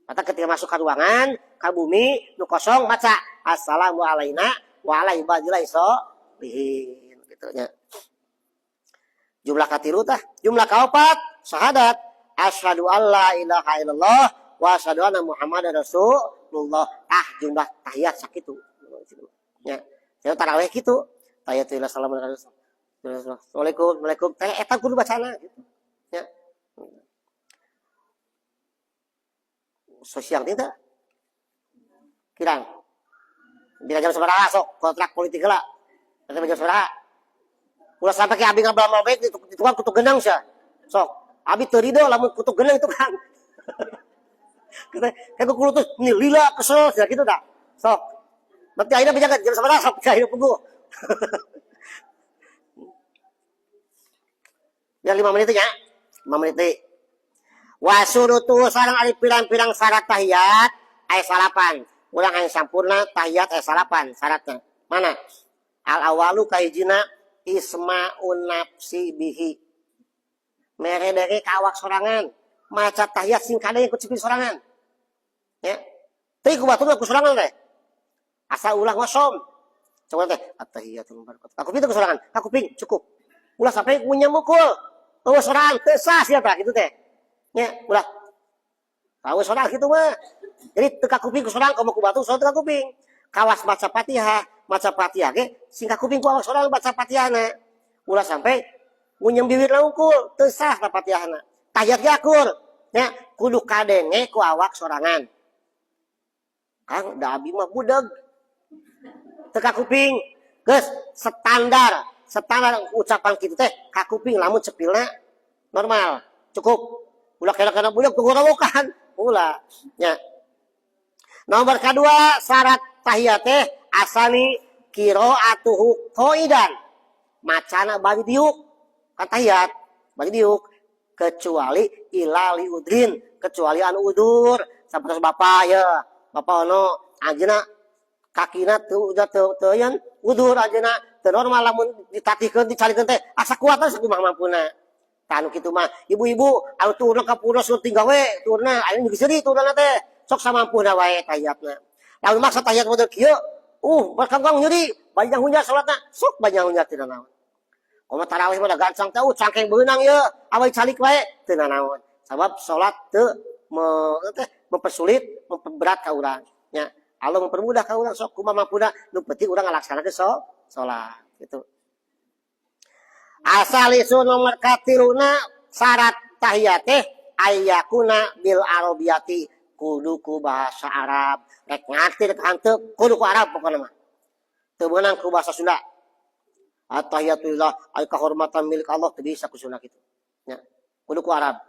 Maka ketika masuk ke ruangan, ke bumi, nu kosong maca assalamu alaina wa ala ibadillahi sholihin gitu nya. Jumlah katilu tah, jumlah kaopat syahadat asyhadu alla ilaha illallah wa asyhadu anna muhammadar rasulullah. Ah jumlah tahiyat sakitu. Nya. Saya tarawih kitu. Tahiyatulillah assalamualaikum. Assalamualaikum, Waalaikum. Teh eta kudu bacana gitu. Ya. Sosial tidak kirang. Bila jam sabaraha sok kontrak politik lah. Nanti jam sabaraha. Ulah sampai ke abi ngabal mau baik di tukang kutu genang sia. Sok, abi teu rido lamun kutu genang itu kan. Kayak kudu tuh nih lila kesel sia gitu dah. Sok. Berarti akhirnya bisa jam sabaraha sok akhirnya puguh. Ya 5 menit ya. 5 menit deui. Wasurutu sareng ari pirang-pirang syarat tahiyat aya salapan. Urang aya sampurna tahiyat aya salapan syaratna. Mana? Al awalu kahijina ismaun nafsi bihi. Mere dere ka awak sorangan. Maca tahiyat sing kadenge ku cipin sorangan. Ya. Teuing ku batur ku sorangan teh. Asa ulah ngosom. Coba teh at-tahiyatul mubarakatuh. Aku pintu ku sorangan, aku ping cukup. Ulah sampai punya mukul. Eueuh sorangan teu sah sia tah kitu teh. Nya, ulah. Tahu sorangan kitu mah. Jadi teu kakuping ku sorangan komo ku batur sorangan teu kakuping. Kawas maca Fatihah, maca Fatihah ge sing kakuping ku awak sorangan baca Fatihahna. Ulah sampai ngunyem bibir unggul, teu sah ka Fatihahna. Tahiyat ge akur. Nya, kudu kadenge ku awak sorangan. Kang, da abi mah budeg. Teu kakuping. Geus standar, standar ucapan kitu teh kakuping lamun cepilna normal, cukup. Ulah kena-kena budak tunggu-rowokan. Ulah. Nya. Nomor kedua syarat tahiyat teh asani qiraatuhu qaidan. Macana bari diuk. Kan tahiyat bari diuk kecuali ilali udrin, kecuali anu udur. Sapertos bapak ya, bapak ono anjeunna kakina teu udah teu teu yan udur anjeunna teu normal lamun ditatihkeun dicalikeun teh asa kuat asa kumaha mampuna. Tanu kitu mah ibu-ibu anu turun ka purna sur tinggal we turunna aya nu seuri turunna teh sok samampuna wae tahiyatna. Lamun maksa tahiyat model kieu, berkangkang nyeri, banyak hunya salatna, sok banyak hunya teu naon. Komo tarawih mah da gancang teh, cangkeng beunang ye, awai calik wae teu naon. Sabab salat teu teh mempersulit, memperberat ka urang nya. Allah mempermudah ka urang sok kumaha mampuna, nu penting urang ngalaksanakeun salat gitu. Asalisu nomor katiluna syarat tahiyat teh ayakuna bil arabiyati kudu ku bahasa Arab. Rek ngarti rek hanteu kudu ku Arab pokona mah. Teu meunang ku bahasa Sunda. At-tahiyatulillah ay kehormatan milik Allah teu bisa ku Sunda kitu. Nya, kudu ku Arab.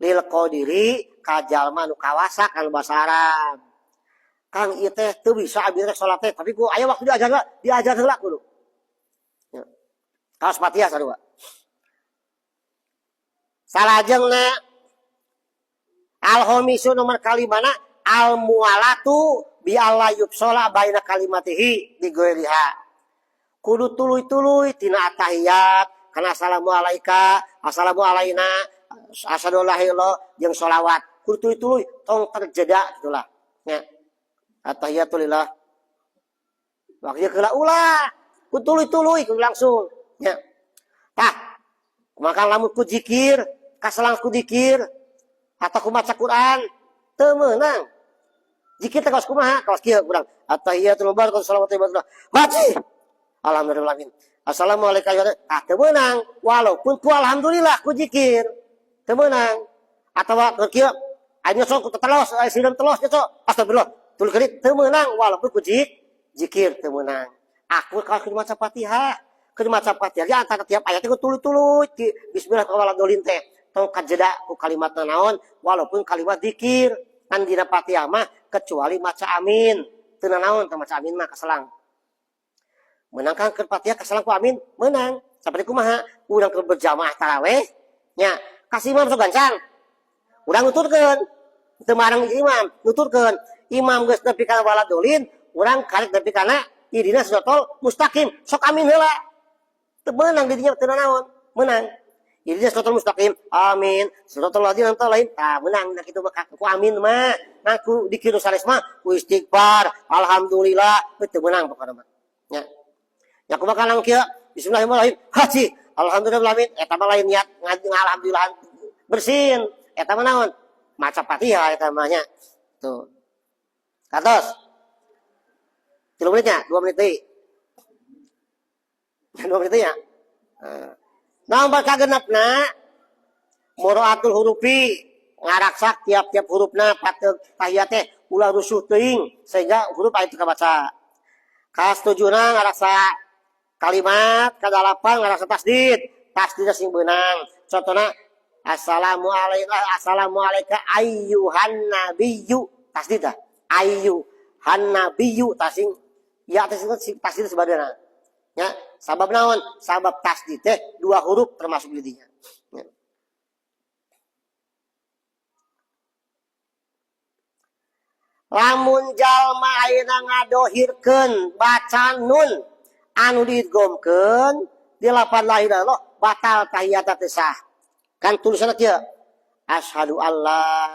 Lil qadiri ka jalma nu kawasa kana bahasa Arab. Kang ieu teh teu bisa abi rek salat teh tapi ku aya waktu diajar heula, diajar heula kudu. Nya. Kaos Fatihah sarua. Salajengna al-khamisu nomor kalimana al muwalatu bi alla yufsala baina kalimatihi bi ghairiha. Kudu tuluy-tuluy tina atahiyat kana assalamu alaika, assalamu alaina, asyhadu alla ilaha illallah jeung sholawat. Kudu tuluy-tuluy tong terjeda gitulah. Nya. Atahiyatulillah. Waktu keula ulah, kudu tuluy-tuluy kudu langsung. Nya. Tah, maka lamun ku zikir, kaselang ku zikir. Atau ku maca Quran teu meunang. Zikir teh kawas kumaha? Kawas kieu urang. Attahiyatul mubarakatuh salawatu wabarakatuh. Baci. Alhamdulillah. Assalamualaikum warahmatullahi. Ah, teu meunang walaupun ku alhamdulillah ku zikir. Teu meunang. Atawa keur kieu aya nyosok ku telos, aya sireum telos nyosok. Astagfirullah. Tuluy kerit teu meunang walaupun ku zikir teu meunang. Aku kalau keur maca Fatihah, keur maca Fatihah ge antara tiap ayat ku tuluy-tuluy bismillah ka waladolin teh. Tong kajeda ku kalimat naon walaupun kalimat zikir. Kan dina Fatihah mah kecuali maca amin. Teu naon teu maca amin mah kaselang. Menang kan keur Fatihah kaselang ku amin, menang. Seperti kumaha? Urang keur berjamaah taraweh nya, kasih imam sok gancang. Urang nuturkeun. Teu marang imam, nuturkeun. Imam geus nepi kana waladolin, urang karek nepi kana ihdina siratal mustaqim, sok amin heula. Teu meunang di dinya teu naon, meunang. Ihdina siratal mustaqim, amin. Siratal ladzina an'amta alaihim, tah meunang nah kitu mah ku amin mah. Nah ku dikir sanes mah ku istighfar, alhamdulillah, teu meunang pokona mah. Nya. Ya kumaha kana kieu, bismillahirrahmanirrahim, haji, alhamdulillah amin. Eta mah lain niat alhamdulillah bersin. Eta mah naon? Maca Fatihah eta mah nya. Tuh. Katos. 3 menitnya, 2 menit deui. 2 menit ya. Nomor kagenepna muraatul hurufi ngaraksak tiap-tiap hurufna pateu tahiyat teh ulah rusuh teuing sehingga huruf aya teu kabaca. Kasatujuna ngaraksa kalimat, kadalapan ngaraksa tasdid. Tasdid sing beunang. Contohna assalamualaikum assalamualaika ayyuhan nabiyyu tasdid dah. Ayyuhan nabiyyu tasing ya tasdid tasdid sebadana. Ya, sabab naon? Sabab tasdid teh dua huruf termasuk di dinya. Ya. Lamun jalma ayeuna ngadohirkeun baca nun anu diidghamkeun di lapan la ilaha illallah batal tahiyat teh sah. Kan tulisanna kieu. Asyhadu alla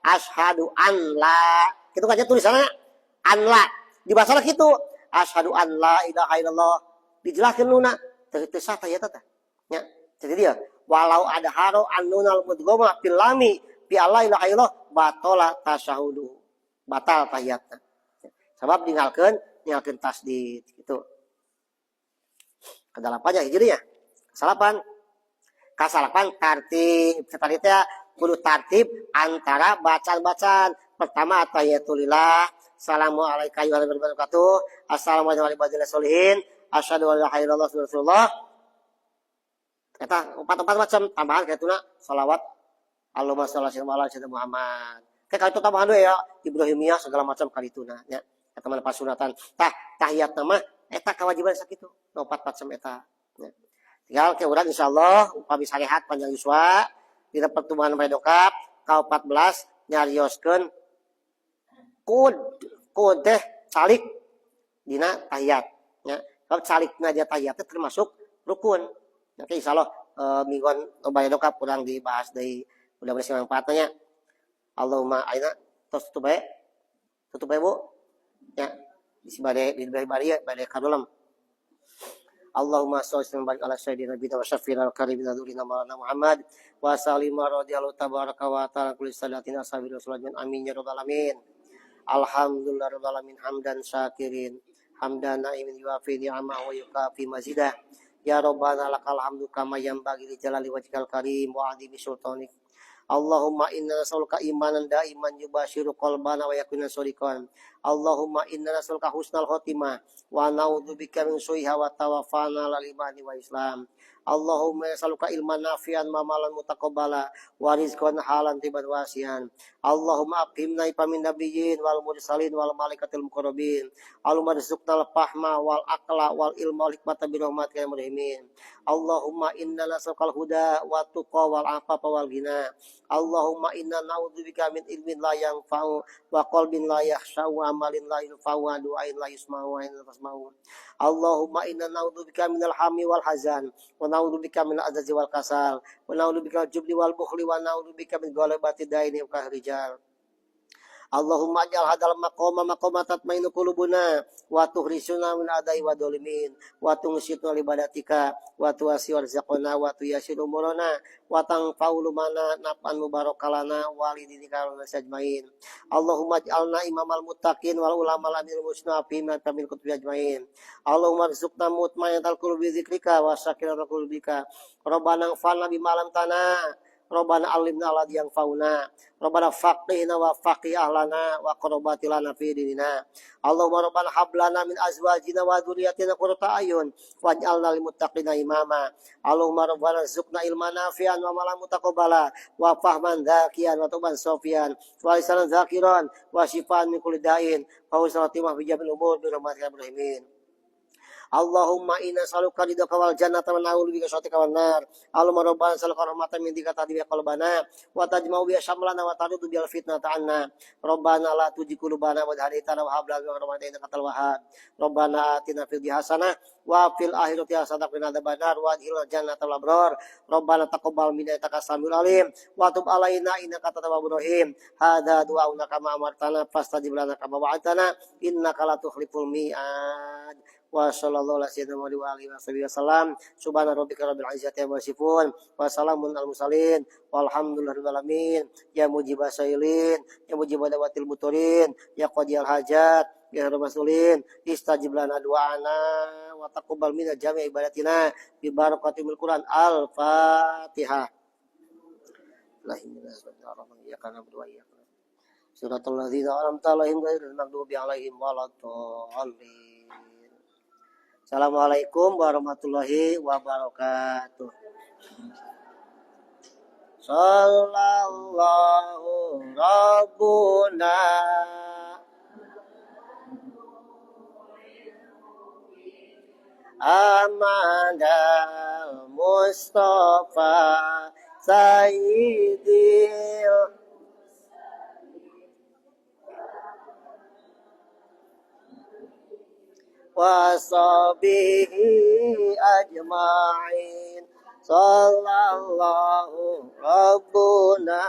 asyhadu an la. Kitu kan tulisanna an la. Dibacana kitu. Asyhadu an la ilaha illallah. Dijelaskeun nuna teu sah tahiyat teh. Nya. Jadi dia walau ada haro an nunal mudghama fil lami bi alla ilaha illallah batala tasyahudu. Batal tahiyatna. Sabab ninggalkeun tasdid gitu. Kedalapannya hijriah. Kasalapan. Kasalapan tartib. Tadi teh kudu tartib antara bacaan-bacaan. Pertama attahiyatulillah, assalamualaikum warahmatullahi wabarakatuh, assalamualaikum warahmatullahi wabarakatuh, asyhadu an la ilaha illallah rasulullah. Eta empat-empat macam tambahan kayak tuna salawat Allahumma sholli ala sayyidina Muhammad. Kayak kali itu tambahan we ya Ibrahimiyah segala macam kali itu nah nya. Eta mah pasunatan. Tah tahiyat mah eta kewajiban sakitu. Empat macam eta. Ya. Tinggal ke urang insyaallah upami sarehat panjang yuswa dina pertemuan dongkap ka-14 nyarioskeun kud teh calik dina tahiyat nya. Sebab calikna dia tahiyat teh termasuk rukun. Nanti insyaallah mingguan bade dongkap kurang dibahas deui, mudah-mudahan sing manfaatna nya. Allahumma aina tos tutup bae. Tutup bae Bu. Ya, di bade di bade bade kadulem. Allahumma sholli wa sallim ala sayyidina nabiyina wa syafi'ina wa karimina nurina maulana Muhammad wa sallim radhiyallahu tabaraka wa ta'ala kulli salatin ashabi rasulullah amin ya rabbal alamin. Alhamdulillah rabbil alamin hamdan syakirin hamdan na'imin yuafi ni'amahu wa yukafi mazidah. Ya rabbana lakal hamdu kama yanbaghi li jalali wajhikal karim wa 'azimi sultanik. Allahumma inna nas'aluka imanan daiman yubashiru qalbana wa yakuna shadiqan. Allahumma inna nas'aluka husnal khotimah wa na'udzubika min su'iha wa tawaffana alal imani wa islam. Allahumma nas'aluka ilman nafi'an wa amalan mutaqabbala wa rizqan halan tiban wasian. Allahumma afhimna min nabiyyin wal mursalin wal malaikatil muqarrabin. Allahumma rzuqna al fahma wal aqla wal ilma wal hikmata bi rahmatika ya arhamar. Allahumma inna nas'aluka al huda wa tuqa wal afafa wal ghina. Allahumma inna na'udzubika min ilmin la yanfa'u wa qalbin la yakhsha'u wa amalin la yunfa'u wa du'ain la yusma'u wa la tasma'u. Allahumma inna na'udzubika minal hammi wal hazan wa na'udzubika minal ajzi wal kasal wa na'udzubika minal jubni wal bukhli wa na'udzubika min ghalabati daini wa qahri rijal. Allahumma ij'al hadzal maqama maqama tatmainu qulubuna wa tuhrisuna min adai wa dolimin wa tungsitna libadatika wa tuwasi warzaqona wa tuyasir umurana wa tanfa'u lumana naf'an mubarakalana walidinika wa sajmain. Allahumma ij'alna imamal muttaqin wal ulamal amil musnafi min kamil kutubi ajmain. Allahumma rzuqna mutmainatal qulubi dzikrika wa syakiratal qulubika. Rabbana ighfirna bima 'allamtana. Rabbana 'allimna alladzi yanfa'una. Rabbana faqihna wa faqih ahlana wa qarabati lana fi dinina. Allahumma rabbana hab lana min azwajina wa dzurriyyatina qurrata a'yun waj'alna lil muttaqina imama. Allahumma rabbana rzuqna ilman nafi'an wa amalan mutaqabbala wa fahman dzakiyan wa tuban sofian wa lisanan dzakiran wa shifaan min kulli da'in wa husnul khatimah fi jami'il umur bi rahmatika ya arhamar. Allahumma inna nas'aluka ridhaka wal jannata wa na'udzu bika syarrika wan nar. Allahumma rabbana nas'aluka rahmatan min indika tahdi biha qalbana wa tajma'u biha syamlana wa taruddu bil fitnata anna. Rabbana la tuzigh qulubana ba'da hadaitana wa hab lana min rahmatika innaka antal wahhab. Rabbana atina fid dunya hasanah wa fil akhirati hasanah wa qina adzabannar wa adkhilna jannata wal abrar. Rabbana taqabbal minna innaka samiul alim wa tub alaina innaka antat tawwabur rahim. Hadza du'auna kama amartana fastajib lana kama wa'adtana innaka la tukhliful mi'ad. Wa sallallahu ala sayyidina Muhammad wa alihi wasallam. Subhana rabbika rabbil izzati amma yasifun wa salamun al mursalin walhamdulillahi rabbil alamin. Ya mujibas sailin, ya mujibad dawatil muturin, ya qadiyal hajat, ya rasulin, istajib lana du'ana wa taqabbal minna jami' ibadatina bi barakatil Quran. Al-Fatihah. La ilaha illallah iyyaka na'budu wa iyyaka nasta'in. Siratal ladzina an'amta 'alaihim ghairil maghdubi 'alaihim waladdallin. Assalamualaikum warahmatullahi wabarakatuh. Sallallahu Rabbuna Ahmadal Mustafa Sayyidil wasabihi ajma'in. Sallallahu Rabbuna.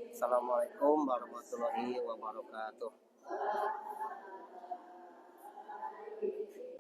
Assalamualaikum warahmatullahi wabarakatuh.